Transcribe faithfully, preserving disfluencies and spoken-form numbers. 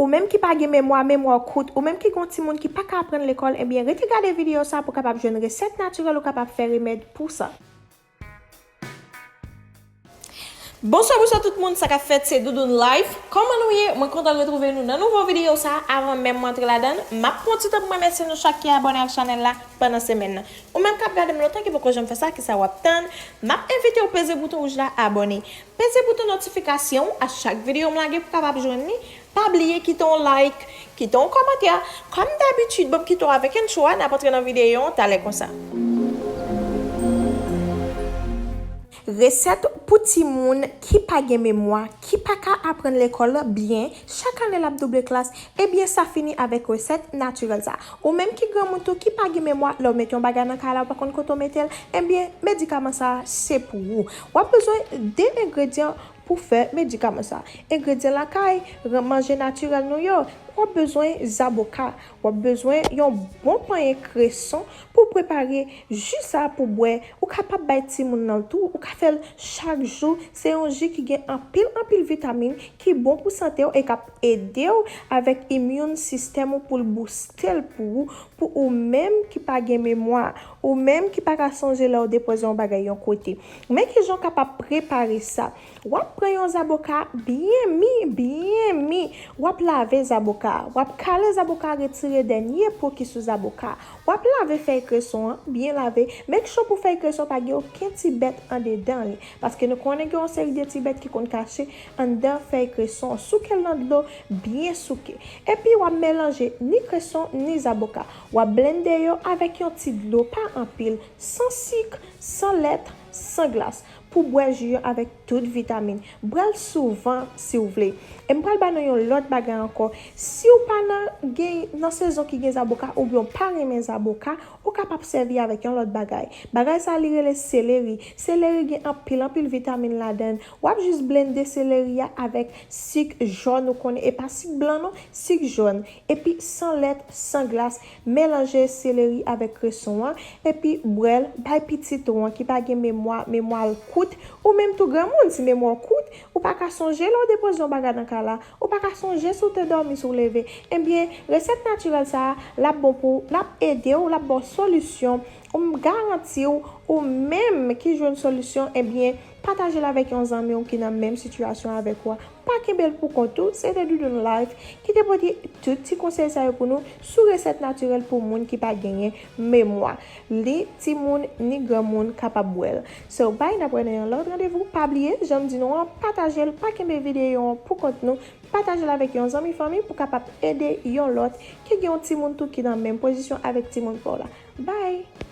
Ou menm ki pa gen memwa, memwa w kout, ou menm ki gen yon timoun ki pa ka aprann lekòl, ebyen, rete gade videyo sa pou w kapab jwenn resèt natirèl ou kapab fè remèd pou sa. Bonswa, bonswa tout moun, sa k ap fèt, se Doudoune Life. Kòman nou ye? Mwen kontan retwouve nou nan nouvo videyo sa. Avan menm mwen antre ladan l, m ap pran ti tan pou m remèsye nou chak ki abòne ak chanèl la pandan semèn nan. Ou menm k ap gade m lontan ki poko janm fè sa, kisa w ap tann? M ap envite w peze bouton wouj la, abòne. Peze bouton notifikasyon a chak videyo m lage pou w kapab jwenn li. Pa bliye kite yon like, kite yon kòmantè. Kòm dabitid, ban m kite w avèk entwo a, n ap antre nan videyo an talè konsa. Resèt pou timoun ki pa gen memwa, ki pa ka aprann lekòl byen, chak ane l ap double klas, ebyen sa fini avèk resèt natirèl sa. Ou menm ki granmoun tou ki pa gen memwa, lè w mete yon bagay nan kay la, ou pa konn kote w mete l, ebyen medikaman sa se pou ou. W ap bezwen de engredyan pou fè medikaman sa. Engredyan lakay, manje natirèl nou yo. W ap bezwen zaboka. W ap bezwen yon bon panye kreson pou prepare ji sa pou bwè. Ou kapab bay timoun nan l tou. Ou ka fè l chak jou. Se yon ji ki gen anpil, anpil vitamin ki bon pou sante w e k ap ede w avèk immune system ou pou l booste l pou ou, pou ou menm ki pa gen memwa, ou menm ki pa ka sonje lè w depoze yon bagay yon kote. Men kijan w kapab prepare sa. W ap pran yon zaboka byen mi, byen mi. W ap lave zaboka a. W ap kale zaboka a, retire dènye po ki sou zaboka a. W ap lave fèy kreson an, byen lave. Make sure pou fèy kreson pa gen okenn ti bèt andedan li. Paske nou konnen gen yon seri de ti bèt ki konn kache anndan fèy kreson an. Souke l nan dlo, byen souke. Epi w ap melanje ni kreson, ni zaboka. W ap blende yo avèk yon ti dlo, pa anpil, san sik, san lèt, san glas. Pou bwè ji an avèk tout vitamin. Bwè l souvan, si w vle. E m pral ba nou yon lòt bagay ankò. Si w pa nan gen, nan sezon ki gen zaboka oubyen w pa renmen zaboka, ou kapab sèvi avèk yon lòt bagay. Bagay sa li rele seleri. Seleri gen anpil, anpil vitamin ladan l. W ap jis blende seleri a avèk sik jòn, ou konnen, e pa sik blan non, sik jòn. Epi san lèt, san glas, melanje seleri avèk kreson an, epi bwè l, bay pitit ou an ki pa gen memwa, memwa l kout, ou menm tou granmoun, si memwa w kout, ou pa ka sonje lè w depoze yon bagay nan kay la, ou pa ka sonje si w te dòmi, si w leve. Ebyen, resèt natirèl sa a, l ap bon pou ou, l ap ede w, l ap ba w solisyon. M garanti w, ou menm ki jwenn solisyon, ebyen, pataje l avèk yon zanmi w ki nan menm sitiyasyon avèk ou a. Pa kenbe l pou kont ou, se te Doudoune Life ki te pote tout ti konsèy sa yo pou nou sou resèt natirèl pou moun ki pa genyen memwa. Ni timoun, ni granmoun kapab bwè l. So, bye, n ap wè nan yon lòt randevou. Pa bliye, jan m di nou an, pataje l, pa kenbe videyo an pou kont nou. Pataje l avèk yon zanmi fanmi pou kapab ede yon lòt ki gen yon timoun tou ki nan menm pozisyon avèk timoun pa w la. Bye!